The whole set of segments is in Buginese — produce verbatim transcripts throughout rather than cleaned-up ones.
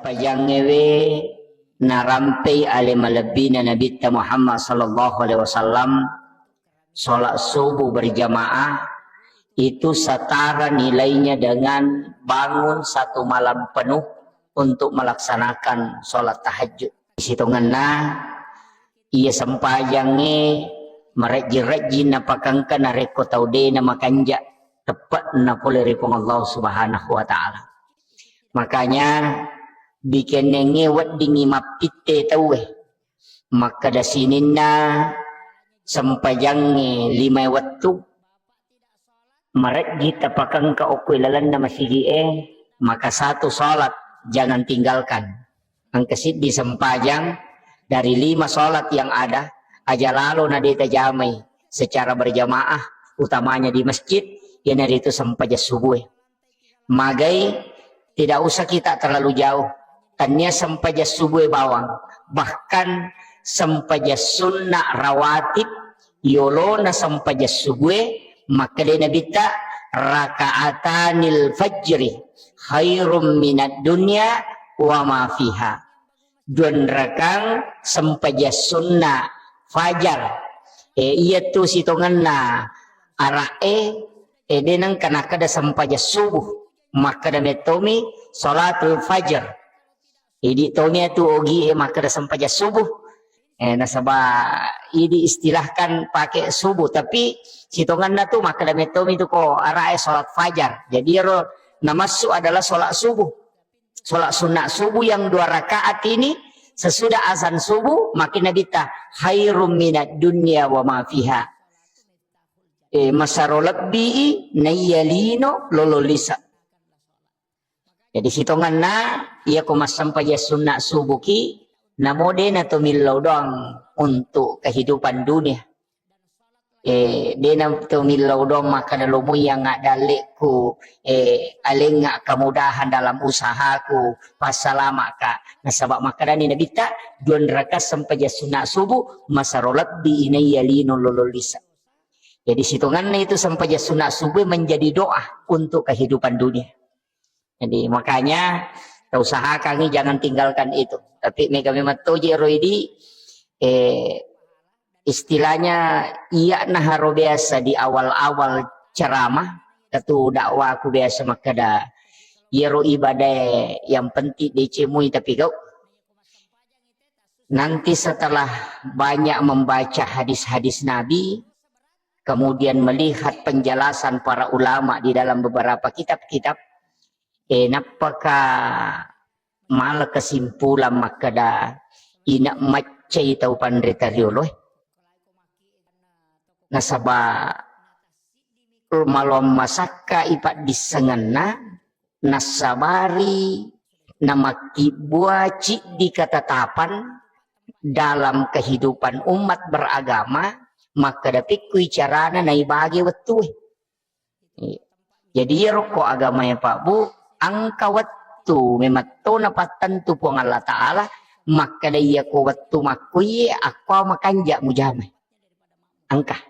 Pajangngewe narampei ale malebbina Nabitta Muhammad sallallahu alaihi wasallam, sholat subuh berjamaah itu setara nilainya dengan bangun satu malam penuh untuk melaksanakan sholat tahajud. Sitongenna iya sempajangnge marejji-rejji napakengka narekko tau de namakanja teppe'na pole ri Puang Allah Subhanahu wa Ta'ala. Makanya bikennengnge weddingngi mappitte tauwe. Makkeda sininna sempajangnge lima wettu, marejji tapakengka okko ilalenna masigi'e, maka satu salat jangan tinggalkan. Engka siddi sempajang dari lima salat yang ada, aja lalo na de tajamai secara berjamaah, utamanya di masjid, iyanaritu sempajang subuh. Magai, tidak usah kita terlalu jauh. Tania sempajang subuh bawang, bahkan sempajang sunnah rawatib yolona sempajang subuh, makkeda Nabitta, rakaatanil fajri khairum minad dunya wa ma fiha. Duanrakang sempajang sunna fajar. E, iyatu sitongenna ara'e, e, de nengka nakkeda sempajang subuh. Makkeda mettomi salatul fajar. Idi tomi atu ogi e makkeda sempajang subuh. E, nasaba idi istilahkan pakai subuh, tapi sitongenna tu makkeda mettomi tu ko ara'e salat fajar. Jadi ero namassu adalah salat subuh. Salat sunat subuh yang dua rakaat ini sesudah azan subuh, makkeda Nabitta khairum minad dunya wa ma fiha. E, masaro lebbi i naiya lino lolo lisa. Jadi sitongenna iyako massempajang sunat subuh ki, namo de na to millau doang untuk kehidupan dunia. E, de na to millau doang makkeda lomoi yang adalleku, e, alengnga kemudahan dalam usahaku, passalamaka. Nasaba makkedani Nabitta, duanrakang sempajang sunat subuh masaro lebbi i naiya lino lolo lisa. Jadi sitongenna itu sempajang sunat subuh menjadi doa untuk kehidupan dunia. Jadi makanya usahakan jangan tinggalkan itu. Tapi mega memang toje roidi, eh, istilahnya iya naharo biasa di awal-awal ceramah, atau dakwaku biasa makkeda, iyaro ibadah yang penting decemui tapi kau nanti setelah banyak membaca hadis-hadis Nabi, kemudian melihat penjelasan para ulama di dalam beberapa kitab-kitab, eh, nappaka mala kesimpulan makkeda ina maccai tau panrita rioloe. Nasaba maloang masakka ipaddissengenna, nassabari namakkibbua ciddi ketetapan dalam kehidupan umat beragama, makkeda pikkui carana naibage wettue. Iya. Jadi iyaro ko agamae Pak Bu, engka wettu memetto napattentu Puang Allah Ta'ala, makkeda iyako wettu makkuiye akko makanja mujamai. Engka.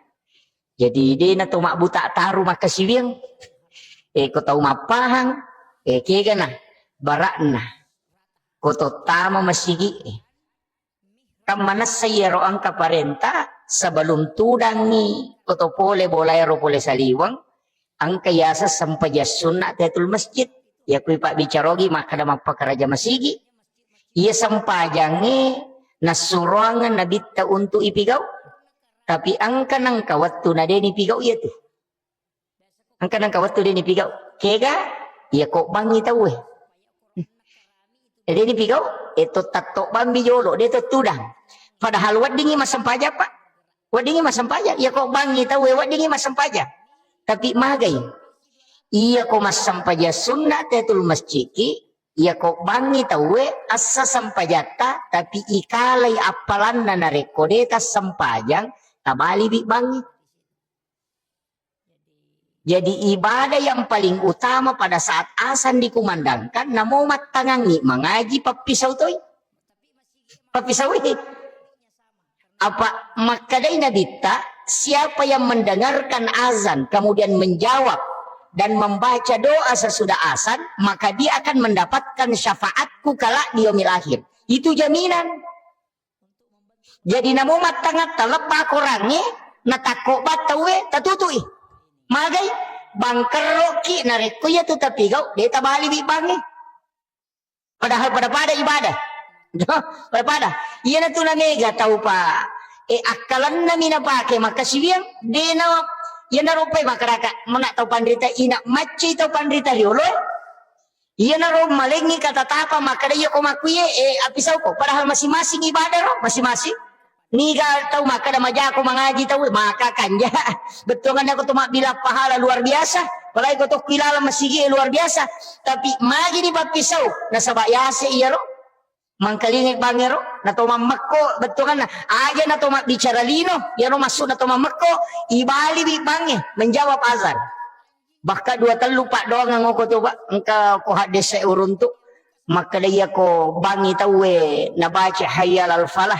Jadi de na to mabbuta taru makkasiwiang. E, ko tau mappahang, e, kegana bara'na. Ko to tama masigi, e. Kan manessa iyaro engka parenta sebelum tudangngi ko to pole bolaero pole saliweng, engka yaseng sempajang sunna tahiyatul masjid. Yakui pabbicarogi makkeda mappakaraja masigi. Iya sempajangnge nassuroangeng Nabitta untuk ipigau. Tapi engka nengka wettu na de nipigau iyatu. Engka nengka wettu de nipigau. Kega? Iya ko bangngi tauwe. De nipigau, e to tatto bambi jolo, de to tudang. Padahal weddingi massempajang, Pak. Weddingi massempajang. Iya ko bangngi tauwe, weddingi massempajang. Tapi magai. Iya ko massempajang sunna tahiyatul masjid ki, iya ko bangngi tauwe assa sempajatta, tapi ikalai appalanna narekko de tassempajang, tabaliwi bangngi. Jadi ibadah yang paling utama pada saat azan dikumandangkan, namo mattangangi mangaji pappisau toi. Pappisau. Apa makkedai Nabitta, siapa yang mendengarkan azan kemudian menjawab dan membaca doa sesudah azan, maka dia akan mendapatkan syafaatku kelak di yaumil akhir. Itu jaminan. Jadi namo mattangatta lebba korangnge, natakko battauwe, tatutui. Magai, bangkerroki narekko iya tu tapigau, de tabaliwi bangnge. Padahal pada-pada ibadah. Pada-pada. Iyana tu namega tau pa, e, akkalenna mi napake makkasiwiang, de na, iyana ropai makaraka, mona tau panrita ina macci tau panrita riolo. Iyanaro malengngi katatapa makkeda, "Iya ko makkuye, eh, appisau ko." Padahal masing-masing ibadah ro, masing-masing. Niga tau makkeda majako mangaji tau, maka kanja. Bettuanganna ko to mabbilang pahala luar biasa. Apalagi ko tokko ilaleng masigi luar biasa. Tapi magi ni pappisau, nasaba yase iyaro. Mangkalingai bangngero, nato mammekko bettuanganna. Aja nato mabbicara lino, iyaro maksudna to mammekko, ibaliwi bangnge menjawab azan. Bahkan dua tellu paddoangeng oko to, Pak. Engka ko haddese uruntu. Makkeda iya ko bangngi tauwe nabaca hayya alal falah.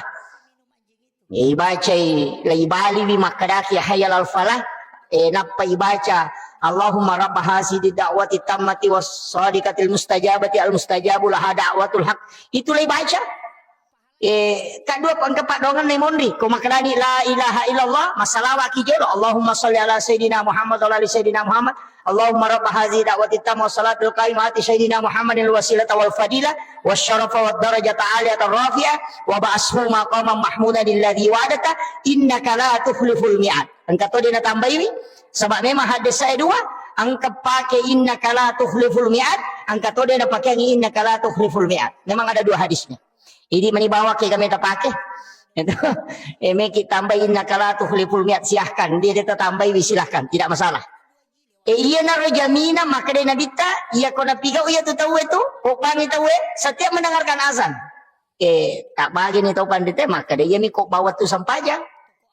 Ibacai, la ibaliwi makkedaki hayya alal falah. E, nappa ibaca, "Allahumma rabba hazihi da'wati tammati was sadiqatil mustajabati al mustajabu laha da'watul haq." Itu la ibaca. Eh, kaddua pa-, engka paddoangenna monri. Ko makkedani la ilaha illallah, massalawaki jolo. Allahumma salli ala sayyidina Muhammad wa ala ali sayyidina Muhammad. Allahumma rabba hazihi da'wati tamma wa salatul qaimah ati sayyidina Muhammadin wasilata wal fadila wa syarafa wa darajata aliyata rafi'ah wa ba'ashu maqamam mahmudan alladhi wa'adata innaka la tukhliful mi'ad. Engka to de natambaiwi, saba memang hadis saya dua, engka pake innaka la tukhliful mi'ad, engka to de napakeangi innaka la tukhliful mi'ad. Memang ada dua hadisnya. Idi mani bawa ke kami tapake. Itu, eh, meki tambai innaka la tukhliful mi'ad, silahkan. Dia, dia tambai, silahkan, tidak masalah. Eh, iya naro jamina, maka dai nabitta, iya ko napigau iya tu tau itu, ko bangi tau, setiap mendengarkan azan. Eh, tak bagi ni tau pandite, maka dai iya mi ko bawa tu sampajang.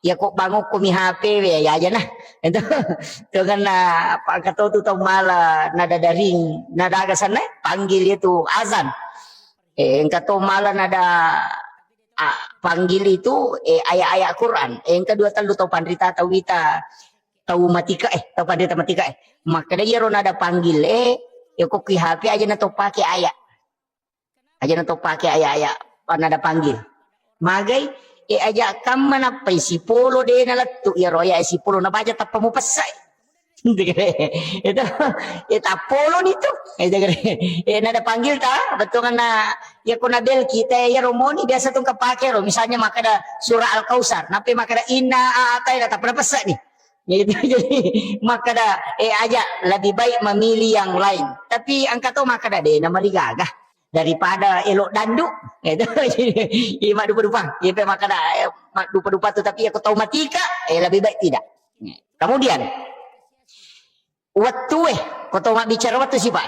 Iya ko bango ko mi H P we, ya aja nah. Itu, itu kan apa kata tu tau mala nada daring, nada aga sana, panggil itu azan. Eh, engka to mala nada, ah, panggil itu, eh, ayat-ayat Quran. Eh, engka dua tellu tau panrita, tau wita, tau matika, eh, tau panrita matika, eh. Makkeda iyaro nada panggil, eh, ya ko ki H P aja na to pake ayat. Aja na to pake ayat-ayat, ah, nada panggil. Magai, eh, aja kamma nappai sipolo de nalettu, iyaro ayat sipolo nabaca tappa mupessai. Itu, eh, tappoloni tu. Eh, nada panggil ta, bettuanna, ya ko nabel kita, ya romoni biasa tu kapake ro. Misalnya makkeda surah Al-Kausar, nape makkeda inna a'taina, tappa napessani. Itu jadi makkeda, eh, aja lebih baik memilih yang lain. Tapi engka to makkeda de namarigaga daripada elok dandu. Itu, iya maddupa-dupa. Iya pe makkeda, eh, maddupa-dupa tu, tapi ya ko tau matika, eh, lebih baik tidak. Kemudian, wettue, ko to mabbicara wettu sipa.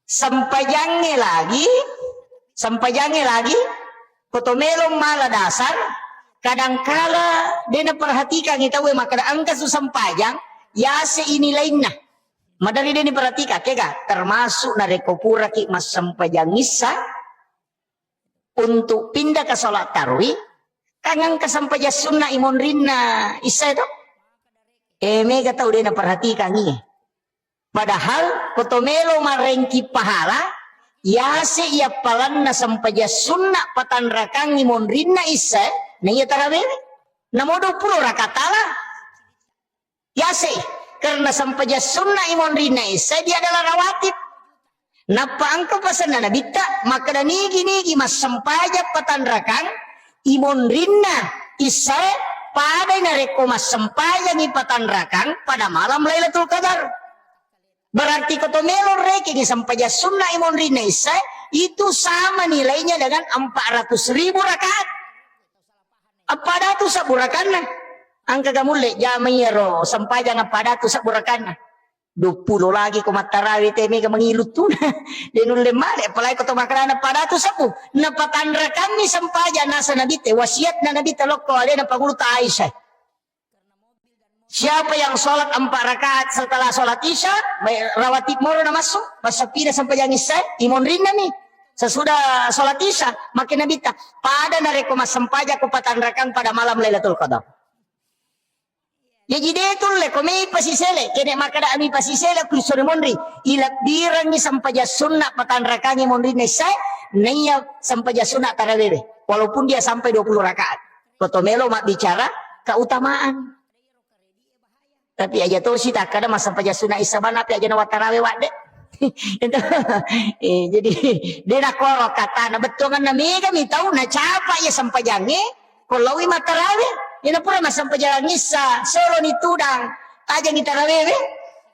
Sempajangnge lagi, sempajangnge lagi, ko to melo mala dasar, kadangkala de naperhatikangi tauwe makkeda engka su sempajang, yase ini lainna. Madari de niperhatikang, kega? Termasuk narekko puraki massempajang issa, untuk pindah ke salat tarwi, kan engka sempajang sunna imonrinna issa to. Eh, mega tau de naperhatikangi. Padahal ko to melo marengki pahala, yase iya palanna sempajang sunna patanrakang imonrinna issa, na iya tarawih. Namo dua puluh rakaat tala. Yase, karena sempajang sunna imonrinna issa dia adalah rawatib. Nappa engka pasenna nabitta, makkeda nigi-nigi massempajang patanrakang imonrinna issa, padai narekko massempajangi patanrakang pada malam Lailatul Qadar. Berarti ko to melo rekengi sempajang sunna imonrinna issa, itu sama nilainya dengan empat ratus ribu rakaat. Appadatu sabbu rakanna. Engka gamulle jama iyaro sempajang appadatu sabbu rakanna. Dua puluh lagi ko mattarawe te mega mangilu tuna. De nulle male, apalagi ko to makarana appadatu sabbu. Napatanrakanni sempajang nasa nabitte, wasiatna nabitte lokko alena panguluta Aisyah. Siapa yang sholat empat rakaat setelah sholat Isya, baik rawatib moro na masuk, massapina sempajang Isya, imonrinna mi. Sesudah sholat Isya, makin nabitta, pada narekko massempajang ko patanrakang pada malam Lailatul Qadar. Jaji de tulle ko mei pasisele, kene makkeda ami pasisele ku sore monri, ilebbirengngi sempajang sunna patanrakangi monrinna issae, naiya sempajang sunna tarawewe, walaupun dia sampai dua puluh rakaat. Ko to melo mabbicara keutamaan. Tapi aja tosi takkada massempajang sunna isya bana, tapi aja nawattarawe wadde. Itu. Eh, jadi de nakoro katana bettuanganna mega mi tau nacapa iya sempajangnge ko laowi mattarawe. Iyana pura massempajang isya solo ni tudang tajangi tarawewe.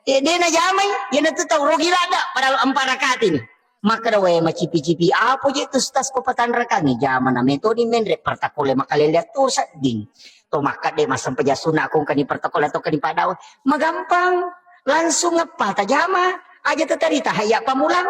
Eh, de najamai, iyana tu tau rogi ladda padahal empat rakaat ini. Makkeda, "Wae, macipi-cipi apo je tu, Ustaz, ko patanrakangi? Jamana metoni menre, pertakole makalele tu sedding. To makkeda massempajang sunna ko engkani pertakole atau kani padawa. Magampang, langsung ngeppa tajama, aja tetari tahayya pamulang.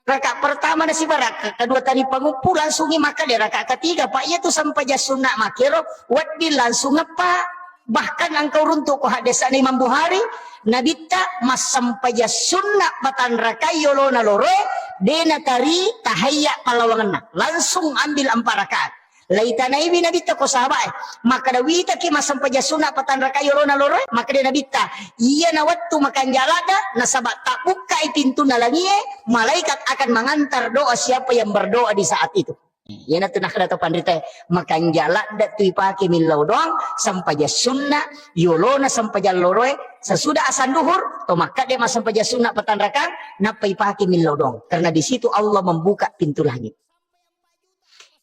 Rakaat pertama nasibara, ke-, kedua tadi panguppu, langsungi makkeda rakaat ketiga, Pak, iya tu sempajang sunna makero, wedding langsung ngeppa." Bahkan engka uruntu ko haddesana Imam Bukhari, Nabitta massempajang sunna patanrakai yolona loroe, de natari tahayya pallawangenna. Langsung ambil empat rakaat. Laitanaiwi Nabitta ko sahabae, makkeda, "Witaki massempajang sunna patanrakai yolona loroe?" Makkeda Nabitta, "Iyana wettu makanja ladda, nasaba tabbukkai pintunna langie, malaikat akan mengantar doa siapa yang berdoa di saat itu." Iyanatu nakkeda to panritae, makanja ladda tu ipake millau doang, sempajang sunna, yolona sempajang loroe, sesudah asan duhur, to makkeda massempajang sunna patanrakang, nappa ipake millau doang. Karena di situ Allah membuka pintu langit.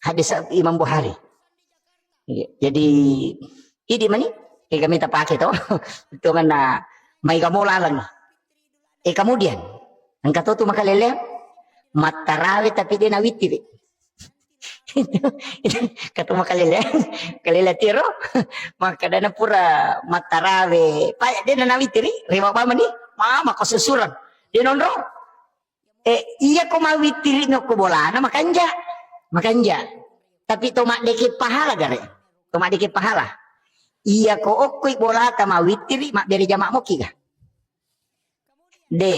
Hadis Imam Bukhari. Iya, jadi, idi mani, ega mita pake to, tonganna mai gamo laleng. Eh, kemudian, engka to tu makalele, mattarawe tapi de nawittiri. Katu makalele, kalele tiro, makkedana pura mattarawe, pa de nawittiri, rewa bamani, mama ko susurang, de nonro. Eh, iya ko mawittiri no ko bolana, makanja. Makanja. Tapi to maddeke pahala gare. To maddeke pahala. Iya ko okkoi bolata mawittiri, mabbere jama moki ga? De,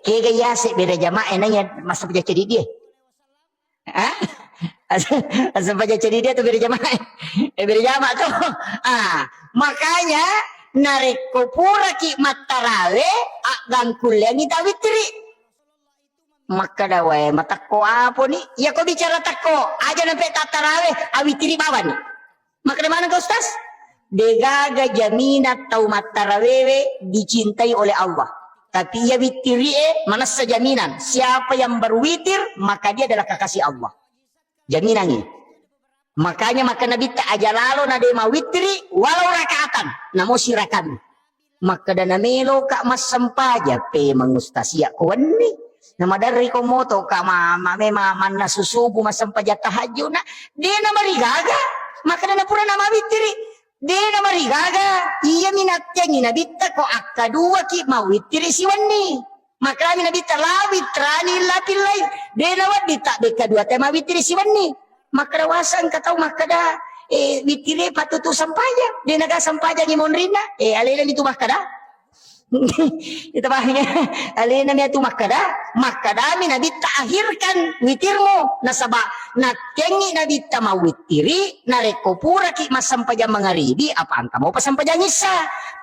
kega yase bere jama e naiya massempajang cedidi e. Hah? Massempajang cedidi e tu bere jama e. Eh, bere jama to. Ah, makanya narekko puraki mattarawe, aggangkulleangi tawittiri. Makkeda wae, matekko aponi? Iya ko bicara tekko, aja nampe tattarawe, awittiri bawani. Makkeda maneng ka Ustaz? Degaga jaminan tau mattarawewe dicintai oleh Allah. Tapi iya wittiri'e manessa jaminan, siapa yang berwitir maka dia adalah kekasih Allah. Jaminangi. Makanya makkeda Nabitta aja lalo na de mawittiri walau rakaatan, namo sirakami. Makkeda nameloka massempajang, pemeng Ustaz, iya ko wenni. Namaderri ko motoka ma-, ma-, mema-, mannasu subuh massempajang tahajudna. De namarigaga. Makkeda napura namawittiri. De namarigaga. Iyami nattengi Nabitta ko akkaduaki mawittiri siwenni. Makkedami Nabitta, "La witrani illa fil lail." De nawedding tabbekka dua te mawittiri siwenni. Makkeda waseng engka tau makkeda, eh, wittiri pattutu sempajang. De naga sempajangi monrinna. Eh, alena mitu makkeda. Itu pahanya. Alena mitu makkeda. Makkedami Nabitta, "Akhirkan witirmu." Nasaba nattengi Nabitta mawittiri, narekko puraki massempajang mangaribi, apa engka mopa sempajang issa.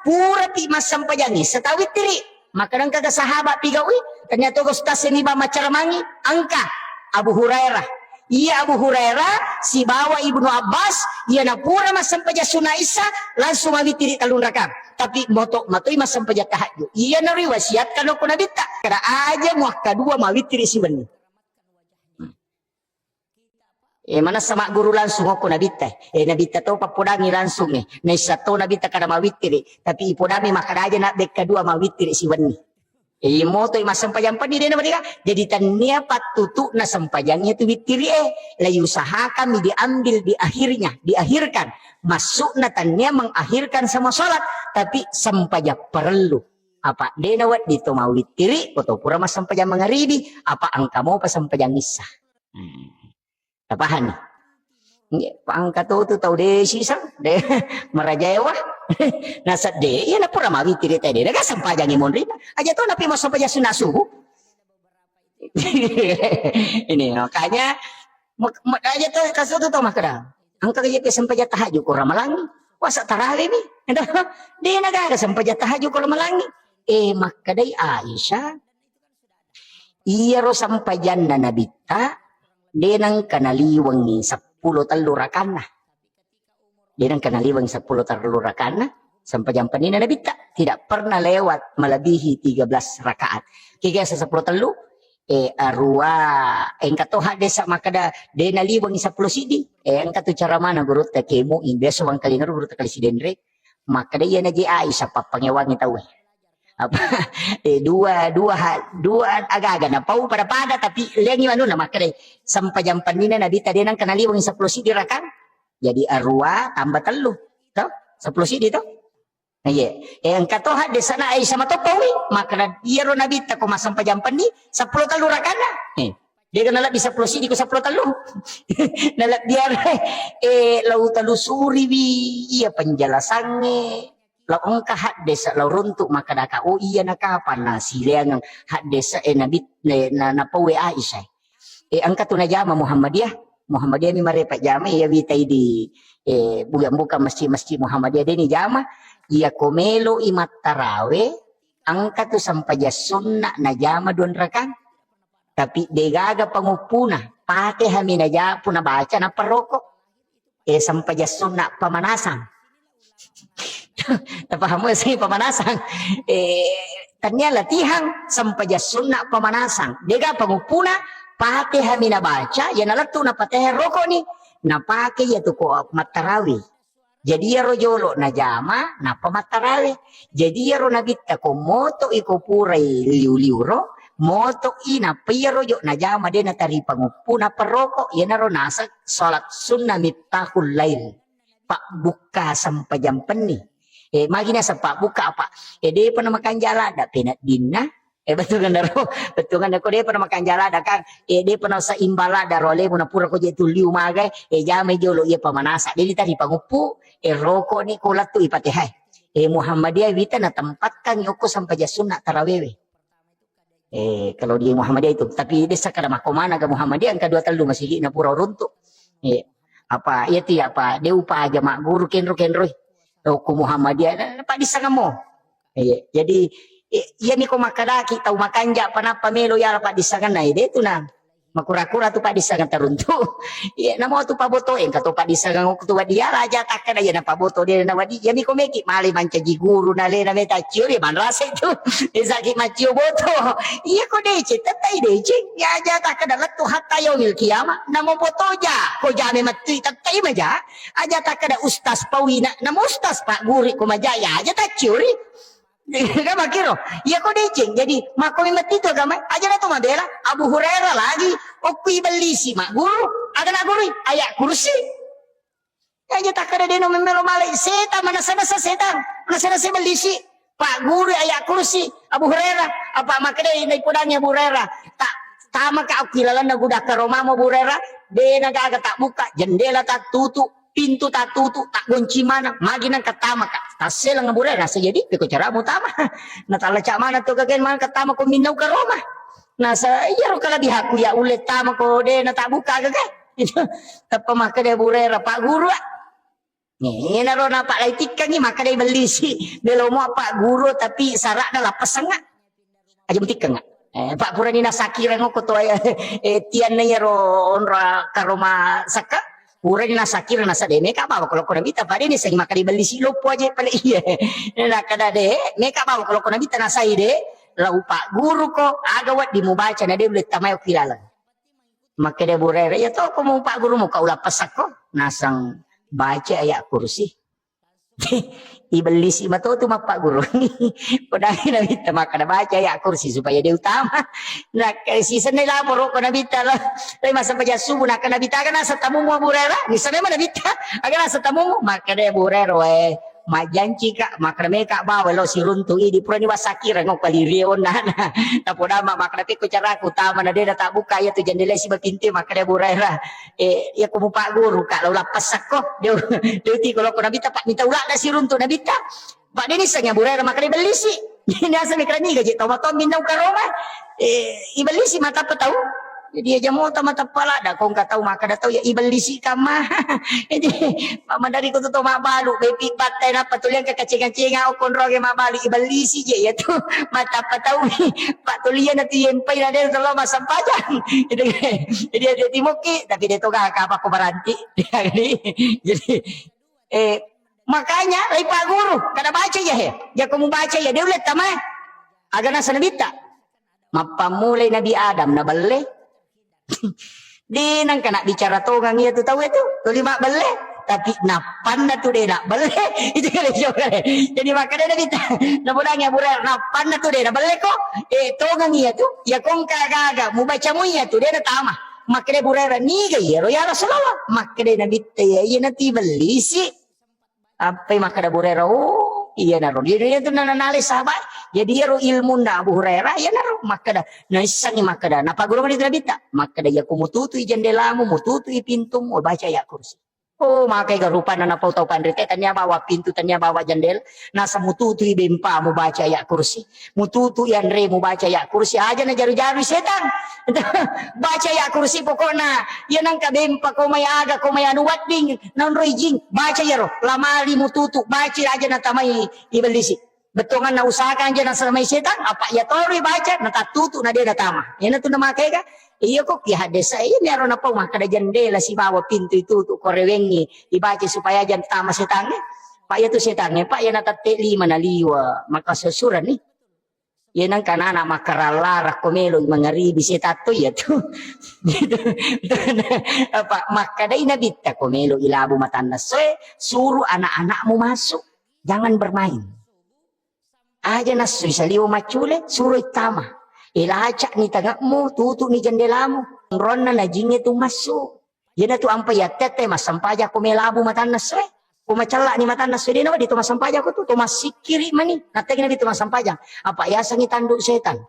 Purapi massempajang issa tawittiri. Makkeda engkaga sahabat pigaui, ternyata Ustaz ini ba macaramangi, engka Abu Hurairah. Iya Abu Hurairah sibawa Ibnu Abbas, iya napura massempajang sunna issa, langsung mawittiri tellung rakang. Tapi moto matoi massempajang tahajud. Iya nariwasiatkan ko Nabitta. Kada aja muakka dua mawittiri siwenni. Eh, manessa magguru langsung okko Nabitta. Eh, Nabitta to pappodangi langsung, eh. Naissa to Nabitta kada mawittiri, tapi ipodami makkeda aja na bekka dua mawittiri siwenni. Eh, iya moto massempajang penni de namariga. Jadi tannia pattutu'na sempajang itu wittiri, eh. La yusahakan diambil di akhirnya, diakhirkan. Maksudna tannia mengakhirkan semua salat, tapi sempajang perlu. Apa de nawedding to mawittiri, ko to pura massempajang mangaribi, apa engka mopa sempajang issa. Hmm. Tapahanni? Nggih, pangka to tu tau de sisang, de marajaewa. Nasedde, iya napura mawittiri tadi, de ga sempajangi monri. Aja to napi massempajang sunna subuh. Ini makanya mak-, mak-, aja to kaso tu tau makkeda. Engka je pe sempajang tahajud ko Ramalang. Masa tarawe mi? Dena gaga sempajang tahajud kalau malangi. Eh, makkedai Aisyah, iyaro sempajanna Nabitta, denangka naliwengi seppulo tellu rakanna. Denangka naliwengi seppulo tellu rakanna, sempajang pennina Nabitta. Tidak pernah lewat melebihi tiga belas rakaat. Kega seppulo tellu, eh, arua, engka to haddesa makkeda, de naliwengi seppulo siddi. Eh, engka tu cara mana gurutta kemu, biasa wangkalinga gurutta kali sidenre. Makkeda iya naji Aisyah pappangewangi tau. Apa? Eh, dua, dua ha-, dua agaga napau pada-pada, tapi lengi manuna makkeda sempajang pennina Nabitta denangka naliwengi seppulo siddi rakang. Jadi arua tambah tellu, to? Seppulo siddi to? Nah, iya. Eh, engka to haddesana Aisyah matoppawi, makkeda iyaro Nabitta ko massempajang penni seppulo tellu rakanna. Eh, dega nalebbi seppulo siddi ko seppulo tellu. Nalebbiare, eh, lau telusuriwi iya penjelasangnge. Lau engka haddesa, lau runtu makkedaka, oh iya na kapang na sileangeng haddesa, eh, Nabi, eh, na, napauwe Aisyah. Eh, engka tu najama Muhammadiyah. Muhammadiyah mi marepa jama, iya witai di, eh, bukan-bukan masjid-masjid Muhammadiyah deni jama. Iya ko melo i mattarawe, engka tu sempajang sunna najama dua rakang. Tapi degaga panguppuna, Fatihah mi najapu nabaca nappa roko. Eh, sempajang sunna pamanasang. Tapahamu sih pamanasang? Eh, tania latihan sempajang sunna pamanasang. Dega panguppuna, Fatihah mi nabaca, ya nalettu na Fatihah roko ni. Napake ya tu ko mattarawi. Jadi iyaro jolo najama, nappa mattarawe. Jadi iyaro Nabitta ko moto iko purai liu-liu ro, moto i nappa iyaro jo najama de natari panguppu nappa roko, iyanaro naseng salat sunnah miftahul lail. Pabbukka sempajang penni. Eh, magi naseng pabbukka apa? Eh, depa namakanja ladda peneddinna, Eh, bettuanna ro, bettuanna ko depa namakanja ladda kan, eh, depa naseimbang ladda ro alemu na pura ko je tulliu magai, eh, jamai jolo iya pamanasa. Jadi tadi panguppu, eh, roko ni ko lettu i Fatihah. Eh, Muhammadiyah wita natempatkan okko sempajang sunna tarawewe. Eh, kalau di Muhammadiyah itu, tapi desa kada makko mana ga Muhammadiyah engka dua tellu masigi na pura runtu. Eh, apa, iya ti apa, de upaja magguru kenro-kenroi. Okko Muhammadiyah, eh, paddissengeng mo. Iya, jadi, i-, iyami ko makkadaki tau makanja pa nappa melo yala paddissengenna, eh, de tu na makura-kura tu paddissengeng taruntu. Iya, namo tu paboto, engka to paddissengeng okko tu wadi yala aja takkeda iya na paboto de na wadi. Iyami ko meki male mancaji guru na lena meta ciori manrasa itu. Esaki maccio boto. Iya ko deceng, tettai deceng. Ya aja takkeda lettu hatta yaumil qiyamah. Namo boto ja, ko jame mettui tettai maja. Aja takkeda ustaz pauina, namo ustaz pagguru ko maja ya aja tacciori. Kan makkiro, iya ko deceng. Jadi, makkomi metti tu agama, aja na to mabela, Abu Hurairah lagi, okko ibellisi, magguru, aga na gurui, ayat kursi. Aja takkeda deno memelo malai, setang, manasa-nasa setang, manasa-nasa ibellisi, pagguru ayat kursi, Abu Hurairah, apa makkeda naipodangi Abu Hurairah, tak, tamaka okko ilalenna gudang karomamu Abu Hurairah, dena gaga tak buka, jendela tak tutup, pintu tattutu, taggonci maneng, magi nengka tamaka. Tasseleng Abu Hurairah, nasa jadi, peko caramu tama. Natalaca maneng tu gagae maneng ka tama ko minnau karoma. Nasa, iyaro kalabihakku ya ulle tama ko de natabuka gagae. Itu, tappa makkeda Abu Hurairah, Pak Guru, ah. Nih, naro napa lai tikkangi, makkeda ibellisi. Belomo Pak Guru, tapi syaratna lappasengnga. Aja mutikkengnga. Eh, Pak, purani nasakireng okko to, eh, eh, tianna iyaro onro karoma sakka. Purani nasakireng nasa de meka bawa ko lokko Nabitta, Pak, de nissengi makkeda ibellisi loppo aja pale iya. Nakkeda de meka bawa ko lokko Nabitta nasai de, lau Pak Guru ko, aga wedding mubaca na de ulle tamai okko ilaleng. Makkeda Abu Hurairah, iya to ko mu Pak Guru mu ka ulappessakko, naseng baca ayat kursi. Ibellisi matotu mappaggurunni. Podangi Nabitta makkeda baca ayat kursi supaya de utama. Nah, sisenna laporo ko Nabitta lo. Tapi masa pajak subuh, nah, ke Nabitta aga nasa tamumu Abu Hurairah. Misalnya mana Nabitta, aga nasa tamumu. Makkeda Abu Hurairah, weh, majjanci ka, makkeda meka bawa lo siruntu idi purani wasakira ngo palirie onna. Nah, tapodama makkeda pekko caraku tama na de na tabuka iya tu jendela siba pintu makkeda Abu Hurairah. Eh, iya ko mupagguru ka, lau lappassakko. Dia, dia uti kalau ko Nabitta, Pak, minta ulak dah siruntu Nabitta. Pak, dia niseng ya Abu Hurairah makkeda ibellisi. Dia asal mikir ni gaji tau matau minta ukaroma. Eh, ibellisi mata apa tahu? Jadi aja mota matappa ladda, ko engka tau makkeda tau ya ibellisi kamma. Jadi mamadari ko tu to mabbalu, bepi battai nappa tuliang ke kaceng-kacenga, o konroge mabbalu, ibellisi je ya tu. Matappa tau. Pak tuliang na tu yempai na de to lo massempajang. Jadi, jadi ada timokki, tapi de to gak apa ko berhenti. Jadi, jadi, eh, makanya, lai Pak Guru, kada baca ya he. Jako mu baca ya, de ulle tama. Aga nasa nabitta. Mappammulai Nabi Adam na belle. De nangka nak bicara tongang iya tu tau itu, tuli mabbelle. Tapi nappanna tu de nak belle. Itu kali jokare. Jadi makkeda Nabitta, napodangi Abu Hurairah, nappanna tu de na belle ko. Eh, tongang iya tu, ya kongka gaga, mubaca mu iya tu, de na tama. Makkeda Abu Hurairah, niga iya ro ya Rasulullah? Makkeda Nabitta, iya, iya nanti bellisi. Appai makkeda Abu Hurairah, "Oh, iyanaro." Jadi, itu na-, nanale sahabat. Jadi, iyaro ilmunna Abu Hurairah, iyanaro makkeda. Naissengi makkeda. Napaggurungan itu Nabitta. Makkeda, "Iya, ko mututui jendelamu, mututui pintumu, baca ayat kursi." Oh, makai ga rupanna napau tau panrite, tania bawa pintu, tania bawa jendela. Nasa mututui bempamu, baca ayat kursi. Mututu yanre mubaca ayat kursi, aja na jaru-jaru setang. Baca ayat kursi pokokna, iya nangka bempa ko mai aga, ko mai anu wedding, naonroi jing, baca iyaro, lamari mututu, baca aja na tamai ibellisi. Bettuanganna usahakan aja na samai setang, apa iya toro baca, na tattutu na de na tama. Iyana tu na makai ga, iya ko ki hadesa, iya miaro na pau makkeda jendela sibawa pintu itutu, ko rewengi, ibaca supaya aja na tama setangnge. Pak iya tu setangnge, Pak iya na tette lima na liwa, maka sesuran ni. Iya nengka anak-anak makkarallara ko melo mangaribi setatto iya tu. Apa makkedai Nabitta ko melo ilabu matanna soe, suruh anak-anakmu masuk. Jangan bermain. Aja nassui saliwa maccule, suruh tama. Ilacak ni tengekmu, tutup ni jendelamu. Ronna na jinge tu masuk. Iyanatu ampai yattette massempajang ko melabu matanna soe. Ko macella'ni matanna soe, dena wedding to massempajang ko tu, to massikkiri mani. Nattekkini to massempajang. Apa yasengngi tanduk setan.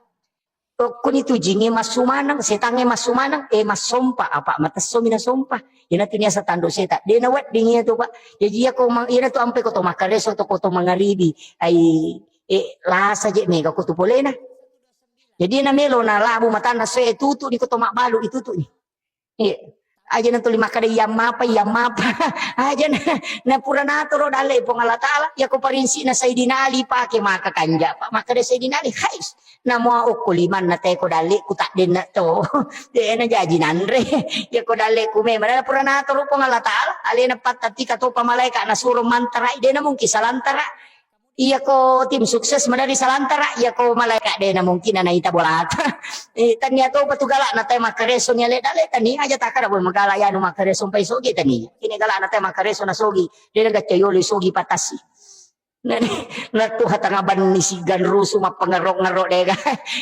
Tokkoni tu jinge massu maneng, setangnge massu maneng, eh, massompa, apa matessomi nasompa. Iyanatu niaseng tanduk setan. Dena wedding iyatu, Pak. Jaji iyako mang-, iyanatu ampai ko to makkareso to ko to mangaribi. Ai, eh, lasa je mega ko tu polena. Jadi na melo na labu matanna soe, eh, tutu ni ko to mabbalu, itutu ni. Iya. Aja na tuli makkeda, "Iya mapa, iya mapa." Aja na, na pura natoro dalle Puang Allah Taala, iya ko parinsi na Sayyidina Ali pake maka kanja, Pak. Makkeda Sayyidina Ali, "Hais, na mua okko limanna te ko dalle ku tak denna to." De na jaji nanre. Iya ko dalle ku memang na pura natoro Puang Allah Taala, alena pattatika topa malaika na suro mantarai, de na mungkin salantara. Iya ko tim sukses madari salantara, iya ko malaika de na mungkin na ita bolata. Eh, tania topa tu galak na te makkareso ni ale dale tani aja takara boleh magala ya nu makkareso mpai sogi tani. Kini galak na te makkareso na sogi, de na gacca yolo sogi patasi. Na, na tu hatanga banni sigan rusu mappangerok-ngerok de ga.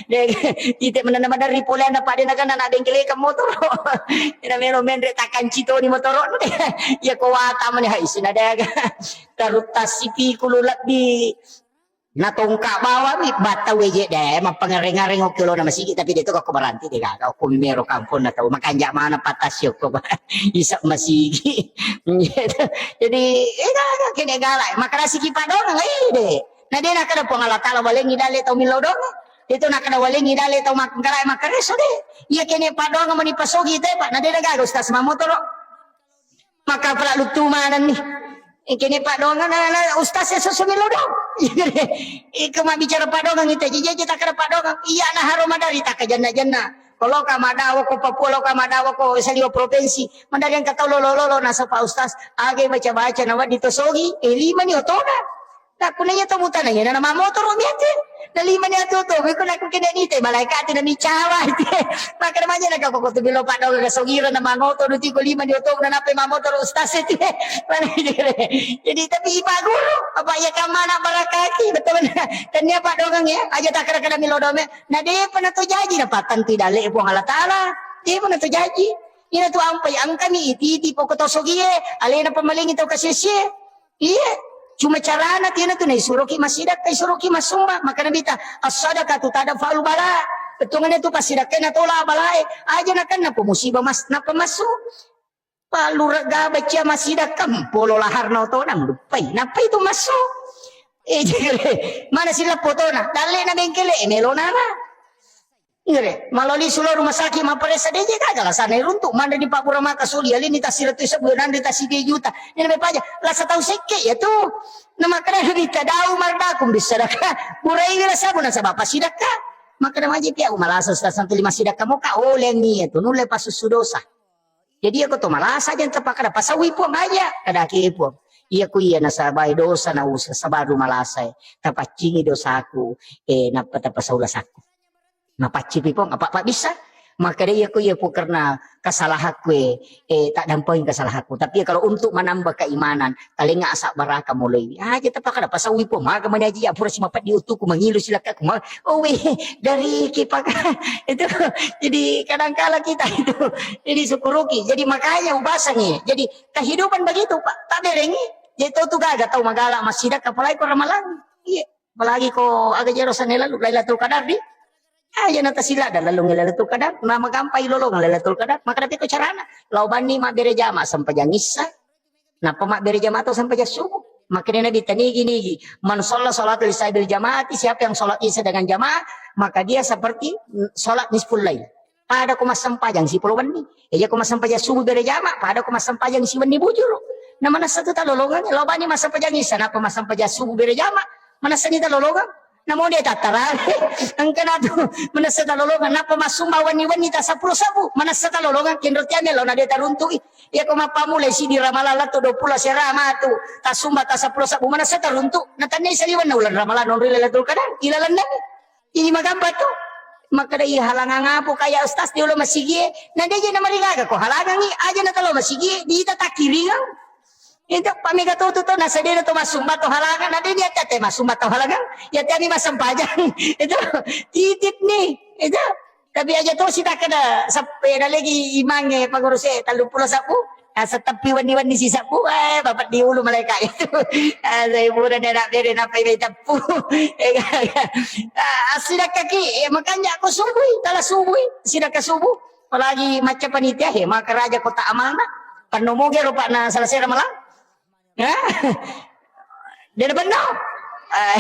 De ga. Ite menana madari pole na pade na kana na bengkele ka motoro. Ina melo menre takanci toni motoro. Iya ko wata mani hai sina de ga. Tarutta sipikulu lebbi. Na tongka bawami, batta weje de, mappangareng-areng okki olona masigi, tapi de to ko berarti de gaga, okko mimero kamponna tau, makanja mana patasi okko, isa masigi. Jadi, eh, gaga, kene galak, makarasi ki padongang, eh, de. Na de na kada Puang Allah Taala walengi dale tau milodong. Itu na kada walengi dale tau mak-, galak makareso de. Iya kene padongang mani pasogi te, Pak, na de na gaga ustaz mamotoro. Maka pala luttu manenni. Engkene padongang na, na ustaz e susu melo dong. Iko mabbicara padongang ita jiji takara padongang. Iya na haro madari taka jenna-jenna. Kalau ka madawa ko Papua, lo ka madawa ko saliwa provinsi. Madari engka tau lolo-lolo nasa Pak Ustaz. Age baca-baca na waddi to sogi. Eh, lima ni otona. Takkunaiya to mutana iya na mamotoro miate. Na lima ni atu to, ko nakku kene ni te malaikati na micawa. Makana manya na kako tu bilo padongang ga sogira na mangoto nu tiko lima ni oto na nape mamotoro ustaz itu. Jadi tapi Pak Guru, apa iya kamana barakati, betul benar. Tania padongang ya, aja takara kada milodome. Na depa na to jaji na patantu dale Puang Allah Taala. Depa na to jaji. Ina tu ampai angkami iti-iti poko to sogie, alena pamalengi to kasesie. Iya, cuma carana tiana tu naisuroki massidakka, isuroki massomba. Maka Nabitta, "As-sadaqatu tadfa'ul bala." Bettuanna tu passidakka natola balae. Aja nakenna po musibah mas-, nappa massu. Pallurega bacia massidakka, polo laharna otona muduppai. Nappai tu massu. Eh, jere, mana sileppo tona? Dalle na bengkele, eh, melo nara. Ngere, maloli sulo rumah sakit mapparessa deje gaga lasana iruntu, manre di pabbura maka soli, alini tasiratu sebu, nanre tasidia juta. Nena mepaja, lasa tau sekke ya tu. Na makana nabi tadau mardakum bisadaka. Burai wila sabu nasaba pasidakka. Makana maji pia malasa sita santu lima sidakka moka olengi ya tu nulle pasussu dosa. Jadi iya ko to malasa aja tapakkada pasaui Puang aja, kadaki Puang. Iya ko iya nasabai dosa na usa sabaru malasa e. Tapaccingi dosaku, eh, nappa tapasau lasakku. Mapaccipi Puang, apa, apa bisa? Maka dé iya ko iya Puang karena kesalahanku, eh, eh, tak dampingi kesalahanku. Tapi ya kalau untuk menambah keimanan, talengnga asabbaraka mulai. Aja tapakkada pasaui Puang, maga mani aja ya pura simapeddi uttuku mangilu silakkaku. Ma-, oh weh, dari kipaka itu. Jadi kadangkala kita itu jadi syukuruki. Jadi makanya ubasangi. Jadi kehidupan begitu, Pak. Tak berengi. Jadi tau tu gaga tau magala massidakka apalagi ko ramalang. Iya. Apalagi ko aga jero sane lalu Lailatul Qadar di. Aja na tasila dan lalu Lailatul Qadar. Nama gampai lolong Lailatul Qadar. Maka tapi ko carana. Lau banni mabbere jama sempajang issa. Nappa mabbere jama to sempajang subuh. Makanya Nabi tanigi-nigi, "Man shalla sholatal isya bil jamaati," siapa yang sholat isya dengan jamaah, maka dia seperti sholat nisful lail. Pada ko massempajang sipolo wenni. Iya ko massempajang subuh bere jama, pada ko massempajang siwenni bujuru. Na manessa tu talolongang, lao bani massempajang isya, nappa massempajang subuh bere jama, manessani talolongang. Namo de tattarawe, engka natu manessa talolongang, nappa massumba wenni-wenni ta seppulo sebbu, manessa talolongang, kenro tiame lao na de taruntu'i. Iya ko mappamulai siddi Ramalang lettu dua pulo sera matu, tassumba ta seppulo sebbu, manessa taruntu, na tennai saliwenna uleng Ramalang nonroi Lailatul Qadar, ilalenna. Ini magampa tu. Makkeda, "Iya, halangang apa kaya ustaz di ulo masigi e?" Na deje na marigaga ko halangangi, aja na talo masigi e, diita takkiringang. Itu pamega to tu to, na sedena to masumba to halangang, na deje ate ate masumba to halangang, ya tiani masempajang. Itu titip ni. Itu. Tapi aja to sitakkeda seppe na lagi imange panguruse telluppulo sebbu. Asa teppi wenni-wenni sisebbu, eh, bapak di ulu malaika itu. Ah, saya pura dia nak beri napa ini teppu. Eh, ah, sidakkaki, eh, makanya aku subui, tala subui, sidakka subuh. Apalagi macca panitia, he, maka raja kota amalna. Panno moge rupa na salasera malang. Hah? Dena benno. Ah,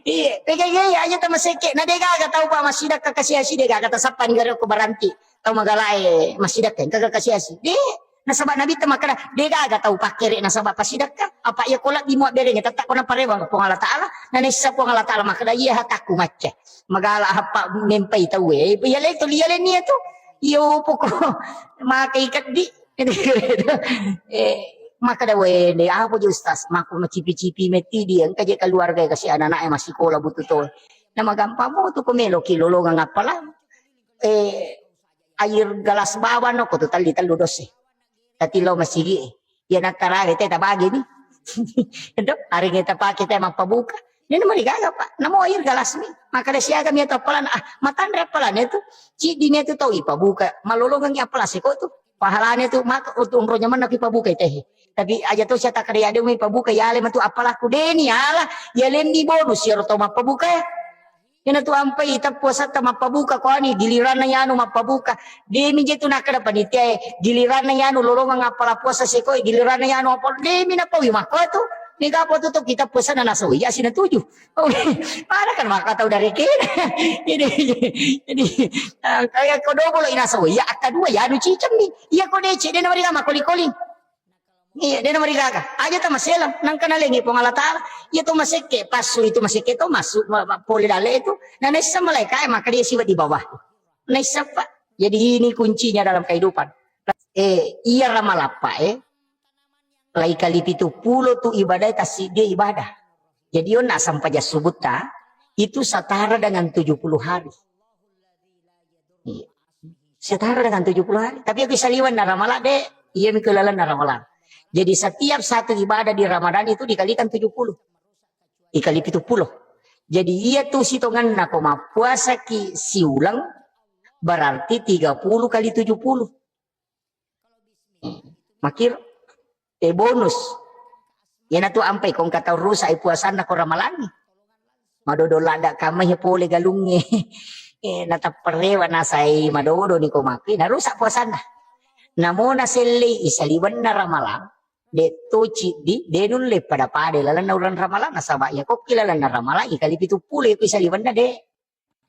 iya, pegang iya aja tama sekke. Na degaga tau pa massidakka kasiasi degaga tasappa ni gare ko baranti. Tau magalae massidakka engka kasiasi. De, nasaba Nabitta makkeda, degaga tau pakkere nasaba pasidakka. Apa iya ko lebbi muabberengnge, tetta ko naparewang Puang Allah Taala, na naissa Puang Allah Taala makkeda, iya hatakku macca. Magala happa mempai tauwe. Iya le to, iya le nia tu. Iya poko makai keddi. Eh, makkeda, wende, apa je ustaz? Makku macipi-cipi metti di, engka je keluarga kasi anak-anak yang masih sekolah butuh to. Nama gampang mo tu ko melo ki lolongang appalang. Eh, air gelas bawang no ko tu telli tellu dosse. Tati lo masigi. Ya na tarawe te tabagi ni. Ento, aringnge tapake te mappabuka. Nena marigaga, Pak. Namo air gelas mi. Makkeda siaga mi atau appalan. Ah, matanre appalan itu. Ciddi ni itu tau ipabuka. Malolongang appalan siko tu. Pahalane tu maka untuk umronya mana ipabuka tehe. Tapi aja to saya tak ada umi pabuka ya le matu apalakku deni ala ya lendi bonus ya roto mappabuka ya. Ina tu ampai tappuasatta mappabuka ko ani giliranna yanu mappabuka. Demi je tu nakkeda panitia e, giliranna yanu lolongang appala puasa sekoi, giliranna yanu apa demi napawi makko tu. Niga apa tu to kita puasana naso iya sina tuju. Oh, mana kan maka tau dari kena. Jadi, jadi, eh, kayak ko dobolo inaso iya akka dua yanu cicemmi. Iya ko dece dena mariga makoli-koli. Iya, dena marigaga. Aja ta maselang, nangka nalengi Puang Allah Taala. Iya to masekke, passu itu masekke to masuk ma-, ma-, pole dale itu. Na naisseng malaika e, maka dia siwa di bawah. Naisseng, Pak. Jadi ini kuncinya dalam kehidupan. Eh, iya ramalappa e. Lai kali pitu pulo tu ibadah e, tassiddi ibadah. Jadi onna sampajang subutta itu setara dengan tujuh puluh hari. Iya. Setara dengan tujuh puluh hari. Tapi aku saliwan na ramala de, iya mi kelalan na ramala. Jadi setiap satu ibadah di Ramadan itu dikalikan tujuh puluh. Dikali pitu pulo. Jadi iya tu sitonganna ko mappuasaki siulang berarti tiga puluh kali tujuh puluh. Makir, eh, bonus. Iyana tu ampai ko engka tau rusak e puasanna ko ramalangi. Madodo ladda kamai pole galungnge. Eh, natapperewa nasai madodo ni ko makki, narusak puasanna. Namo nasellei isaliwenna ramalang, de to ciddi, de nulle pada-pada lalenna uleng ramalang, nasaba iya kokki lalenna ramalang, ikali pitu pulo iko isaliwenna de.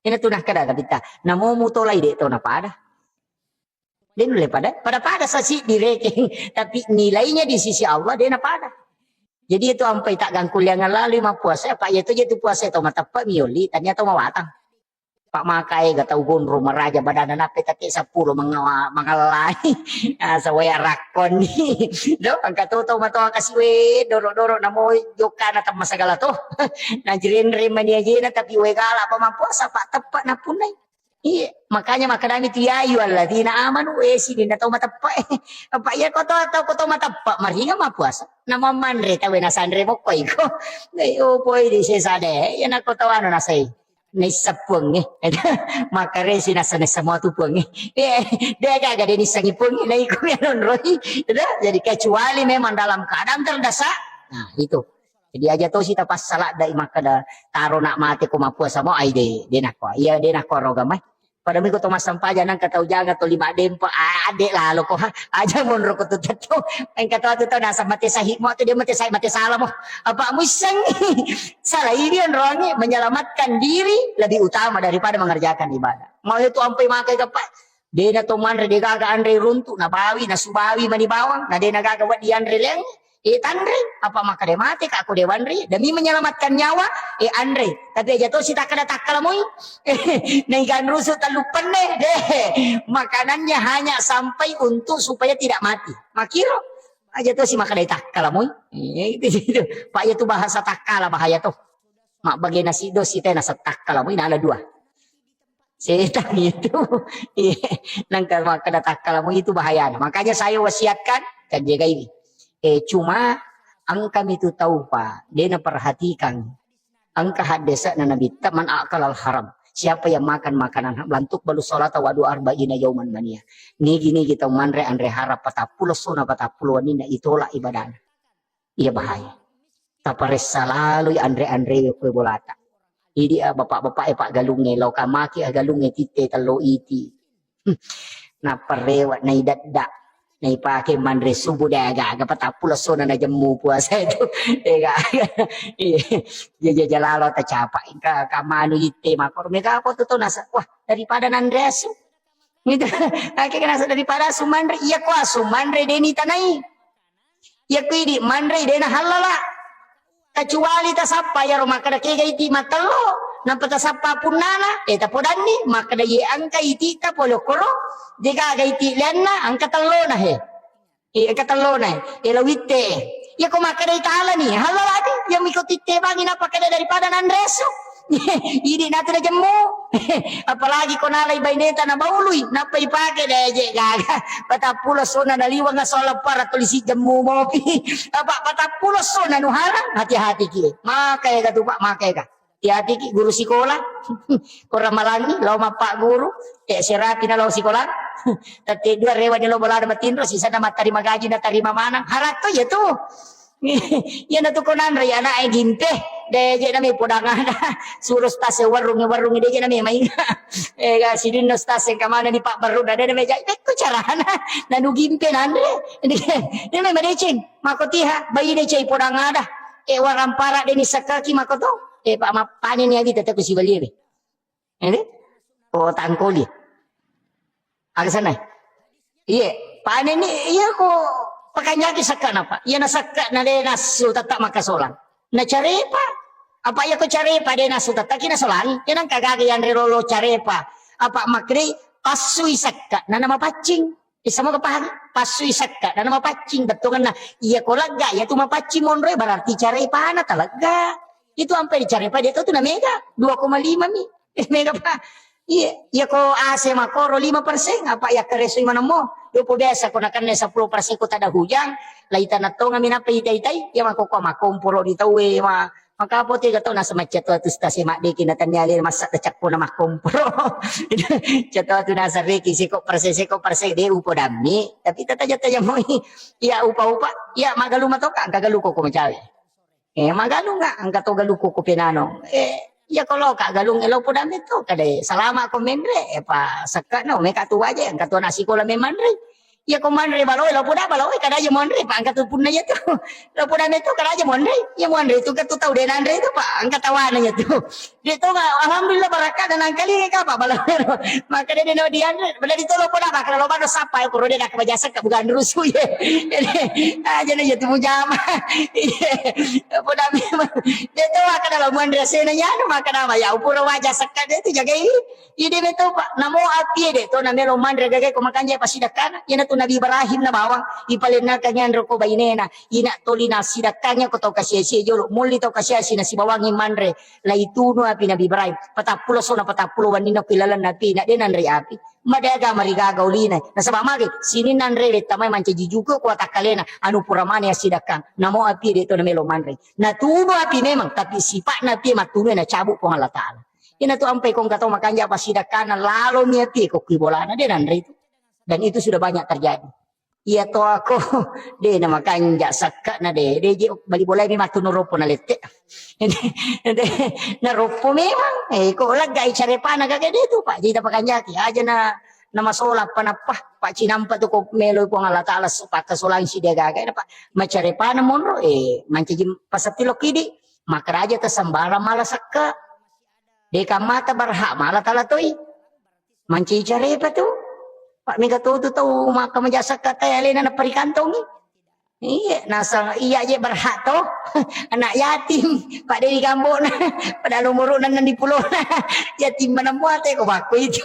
Ina tu nakkeda Nabitta, namo mutolai de' to napada. De' nulle pada, pada-pada sasi direkeng, tapi nilainya di sisi Allah de' napada. Jadi itu ampai tak gangkuliangan lalu mappuasa, apa iya tu je tu puasa to mateppe' mioli, tania to mawatang. Pak makae ga tau gondrong maraja badanna nappe tette seppulo mengawa-, mangallai. Ah, sawaya rakkonni. Do, engka to tau matoa kasi we, doro-doro namo jokkana temma segala to. Najirenreng mani ajena, tapi we gala apa mappuasa, Pak, teppe' napunnai. Iya, makanya makkedami tu, "Ya ayyuhalladzina amanu," eh, sininna tau mateppe'. Apa iya ko to, tau ko to mateppe', maringa mappuasa. Nama manre tawe nasanre mokko iko. Dai, oh, poi di sesa de. Iya nako tau anu nasai. Naissa puangnge. Makaresi nasa, nasa mua tu puangnge. Eh, de gaga de nissangi puangnge. Nah, iko ya nonroi. Jadi kecuali memang dalam keadaan terdesak. Nah, itu. Jadi aja tosi tapassaladda'i makkeda, "Taro nak mate ko mappuasa mo," ai de, de nakko. Iya, de nakko roga mai. Pada miko to massampajang nangka tau jaga to lima dempa, ah, de lalo ko, ha. Aja monro ko tu tetto. Engka to atu to nasa mate sahih mo, tu dia mate sahih, mate salah mo. Apa muisseng? Salah ini onrongi menyelamatkan diri lebih utama daripada mengerjakan ibadah. Mau itu ampai makai ke, Pak? De na to manre, de gaga anre runtu, nabawi, nasubawi mani bawang, na de na gaga wedding anre leng, eh, tanre, apa makkeda mate ka ko de wanre, demi menyelamatkan nyawa, eh, anre. Tapi aja to sitakkada takkala moi. Naigan rusu tellu penne, deh. Makanannya hanya sampai untuk supaya tidak mati. Makiro, aja to si makkeda takkala moi. Eh, itu, itu. Pak, iya tu bahasa takkala bahaya to. Mabbage nasi do sitena setakkala moi nala dua. Setan itu. Iya. Nangka makkeda takkalamu itu bahayana. Makanya saya wasiatkan, kan jaga ini. Eh, cuma engka mitu tau, Pak, de na perhatikan. Engka haddese'na Nabitta, "Man akalal haram." Siapa yang makan makanan haram, lantuk balu salata wa dua arba'ina yauman mania. Nigi-nigi tau manre anre haram, patappulo sona patappulo wenninna itolak ibadahna. Iya bahaya. Taparessa laloi anre-anrewe koe bolata. Idi, ah, bapak-bapak e paggalungnge, lao kamaki aggalungnge titte tello iti. Nappa rewe naidedda. Naipake manre subuh de aga-aga patappulo sona najemmu puasa itu. Ega. Iya. Iya, iya, jalalo tacapa. Engka kamanu itte makoro mega apa tu to nasa. Wah, daripada nanre asu. Gitu. Akhirnya nasa daripada asu manre. Iya ko asu manre deni tanai. Iya ku idi manre de na hallala. Kecuali tasappa iyaro makkeda kega iti mattello, nampa tasappa punnana, eh, tapodanni, makkeda ye engka iti ta pole okkoro, de gaga iti lianna, engka tellona he. Eh, engka tellona he. Eh, lawitte. Iya ko makkeda italani, hallala di, iya miko titte bangi nappa keda daripada nanre esso. Idi natu na jemmu. Apalagi ko nalai baineta na baului, nappa ipake deje gaga. Patappulo sona naliwang sola para tulisi jemmu mopi. Apa patappulo sona nuharang, hati-hati ki. Maka ega tu, Pak, maka ega. Hati-hati ki guru sikola. Orang malangi, lao mappa guru. Eh, serapi na lao sikola. Tette dua rewa ni lao bolana matinro, sisana mattarima gaji na tarima manang. Haratto ya tu. Iyana tu ko nanre ana'e gimpe, de je name podang ada. Suro stase warungnge, warungnge de je name mai. Eh, ga sidinno stase kamana di Pak Barru, de name jai. Pekko carana. Nanu gimpe nanre. De name madeceng. Mako tiha, bai de cai podang ada. Eh, warampara de ni sakaki mako to. Eh, Pak, mappane ni agi tete ku sibaliwe. Ini? Oh, tangkoli. Aga sana? Iye, panenni, iya ko pakanyaki sakka napa? Iya na sakka na de nassu tetta makkasolang. Na carepa. Apa iya ko carepa de nassu tetta ki nasolangi? Iya nang kagaga yanre lolo carepa. Apa makkeda passui sakka na namapaccing. Bisa moga paham? Passui sakka na namapaccing bettuanna. Iya ko lagga, iya tu mapaccing monroe berarti carepana talegga. Itu ampe di carepa de to tu na mega dua koma lima mi. Mega pa. Iya, iya ko A C makoro lima persen, apa iya keresui manemmo. Yopo biasa ko nakenna sepuluh persen ko tada hujang, lai tanah tonga mi napa itai-tai, iya mako ko makomporo di tauwe ma. Maka apa tega to nasa macca to atu stase maddeki na tania le massa da cakko na makomporo. Cato atu nasa reki seko persen, seko persen de upo dammi, tapi tataja-taja moi. Iya upa-upa, iya magalu matoka, galu ko ko macawe. Eh, magalung nga, engka to galukku ko penano. Eh, iya ko loka galung elo podang metto, kade salama ko menre, eh, pa sekka no, meka tu waje, engka to na sikola memanre. Iya ko manre baloi, lo poda baloi kada aja monre, Pak, angka tu punna iya tu. Lo poda meto kada aja monre, iya monre tu ke tu tau de nanre tu, Pak, angka tawana iya tu. De to, alhamdulillah, barakka dan angkali ka, Pak, baloi. Maka de no dianre, bela di to lo poda, Pak, lo bado sapa ya, puro de nak bajasa ke bukan rusu ya. Aja na iya tu mujama. Iya. Poda memang. De to, maka dalam monre sena ya, maka nama ya, puro wajah sekka de tu jagai. Ide meto, Pak, namo api ede to namelo manre gaga ko makanja pasidakkana. Iyana tu Nabi Ibrahim na bawang, ipalennakangngi anre ko bainena, ina toli nasidakkangngi ko tau kasiasi jolo, molli tau kasiasi nasibawangngi manre, laitunu api Nabi Ibrahim. Patappulo sona patappulo wenninna ko ilalenna api, na de nanre api. Made agama ri gaga ulina. Nasaba mage, sininna anre wettamai mancaji juku ko watakkalena, anu pura mane asidakkang. Namo api ede to namelo manre. Natunu api memang, tapi sipa'na api mattunu nacabu Puang Allah Ta'ala. Ina tu ampai kong katau makanja pasidakkana lalo mi api ko kui bolana de nanre itu. Dan itu sudah banyak terjadi. Iya to ako de na makanja sakka na de, de je bali bolai mi mattunu roppo na lette. De, de, na roppo memang. Eh, ko laggai carepana gaga de tu, Pak. Jadi tapakanjaki aja na, na masola apa nappa, Pak, cinampa tu ko melo Puang Allah Ta'ala pakkasolang si dia gaga na, Pak. Macarepana monro, eh, mancaji pasatilo kidi. Makaraja ta sembarang mala sakka. De kammata berhak mala tala toi. Mancaji carepa tu. Pak, mega to tu tau maka maja sakka ta alena na parikantongi. Iya, nasang iya je berhak to. Anak yatim, Pak, de digambona. Padahal umuruna enneng pulona. Yatim mana muate ko bakku itu.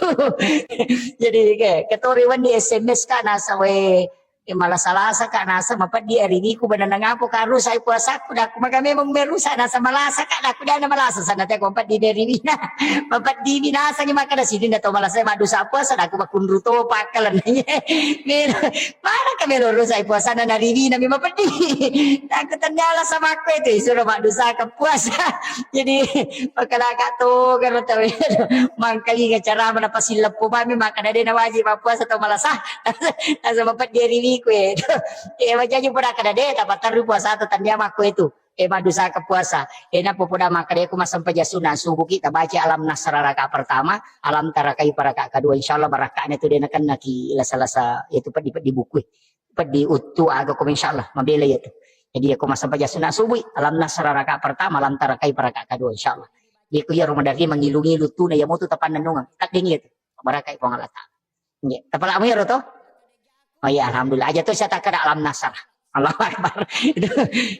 Jadi ke, ketori wan di S M S ka nasa we, eh, malasa-lasa ka nasa mapeddi ariwiku benenang apa ka rusak puasaku, daku maka memang merusak nasa malasa ka, daku dana malasa sana te ko mapeddi ariwina. Mapeddi binasa ni maka da sini da to malasa madusa puasa, daku makunru to pakkalan. Melo, mana ka melo rusak puasana na riwina mi mapeddi. Daku tendala sama aku itu, suruh madusa ke puasa. Jadi, makalaka to, karo tau mangkalinga carama na pasileppo mami, maka dade na wajib mappuasa to malasa. Nasa mapeddi riwiku e. E, wajaji pura kada de, tapatterru puasa to tandia makku itu. E, madusa ke puasa. E, na popoda maka de ku masampaja sunat subuh ki, tabaca alam nasra raka pertama, alam tara kaifa raka kedua. Insyaallah barakahnya tu de na kennaki lasa-lasa itu peddi-peddi buku. Peddi uttu aga ko insyaallah mabela iya tu. Jadi iya ko masampaja sunat subuh, alam nasra raka pertama, alam tara kaifa raka kedua insyaallah. Jadi ko iya Ramadan ri mangilu-ngilu tuna iya motu tapannennungeng. Tadding iya tu. Barakai Puang Allah Ta'ala. Nggih. Tapalamu iya ro to? Oh iya, alhamdulillah. Aja to saya tak kena alam nasra. Allahu Akbar. Itu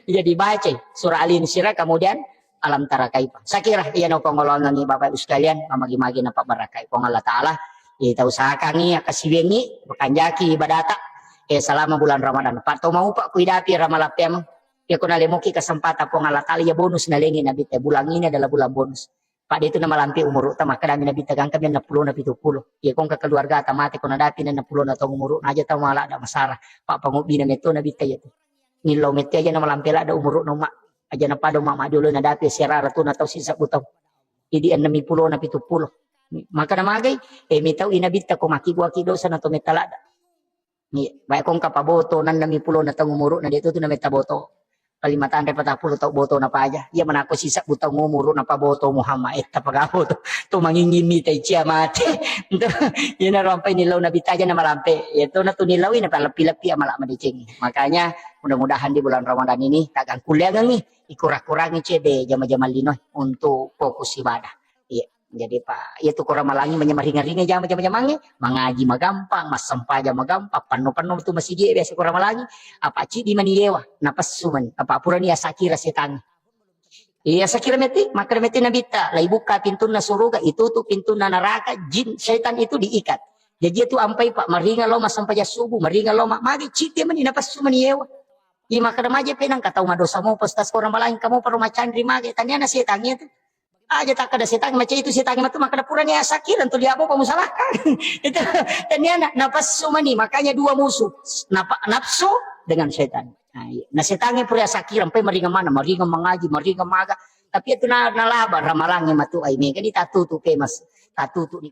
jadi baca surah Al-Insyirah, kemudian alam tara kaifa. Saya kira iya no pengolongan ni Bapak Ibu sekalian, mamagi-magi napa barakai Puang Allah Ta'ala. Ita usahakangi, akasiwiangi, makanjaki ibadata. Eh, selama bulan Ramadan. Pak to mau Pak kuidapi ramalapiam. Ya kuna lemoki kesempatan Puang Allah Ta'ala, ya bonus nalengi Nabi te. Bulan ini adalah bulan bonus. Pak de tu namalampe umuru ta, makkadami Nabi ta gangka mi enneng pulo na pitu pulo. Iya kongka keluarga ta mate ko nadapi na enneng pulo na taung umuru na aja tau mala da masara. Pak pangobbina metto Nabi ta iya tu. Nillau mette aja namalampe ladda umuru na umma. Aja na pada umma madiolo nadapi siarara tu na tau sisebbu tau. Jadi enneng pulo na pitu pulo. Maka na magai, eh, mitau i Nabi ta ko maki buaki dosa na to metta ladda. Iya, baik kongka paboto, nannami pulo na taung umuru na dia tu, tu na metta boto. Kalimattan re patappulo tau boto na paja. Iya manako sisebbu taung umuru na paboto Muhammad, eh, tapaga boto. Tu mangingin mita icia mate. Iya na rampai nilau Nabi taja na malampe. Iya tu na tu nilau ina paleppi-leppi amala madeceng. Makanya mudah-mudahan di bulan Ramadan ini tak gangkuliangengi, ikura-kurangi cede jama-jama lino untuk fokus ibadah. Iya. Jadi, Pak, iya tu ko ramalangi manyamari-ngaringi jama-jama-jamangnge, mangaji magampang, massempajang magampang, panno-panno tu masigi biasa ko ramalangi, apa cidi mani yewa, napessu mani, apa purani asakira setangnge. Iya, sakira meti, makkeda meti Nabitta, laibukka pintunna suruga, itutu pintunna neraka, jin, setan itu diikat. Jadi itu ampai Pak, maringa lo massempajang subuh, maringa lo ma-, magi cidi mani, napessu mani yewa. Iya, makkeda maje pe nangka tau madosa mo, postas ko ramalangi kamu perlu macanri mage, taniana setangnge tu. Aja takkeda setang, maca itu setang matu makkeda purani asakireng tu liapo pamusalahkan. Itu taniana napessu mani, makanya dua musuh. Napa-, nafsu dengan setan. Nah, iya. Nah, setangnge pura asakireng, pe maringa mana, maringa mangaji, maringa maga. Tapi itu na-, nalaba ramalangnge matu ai mega ni tatutu pe mas. Tatutu di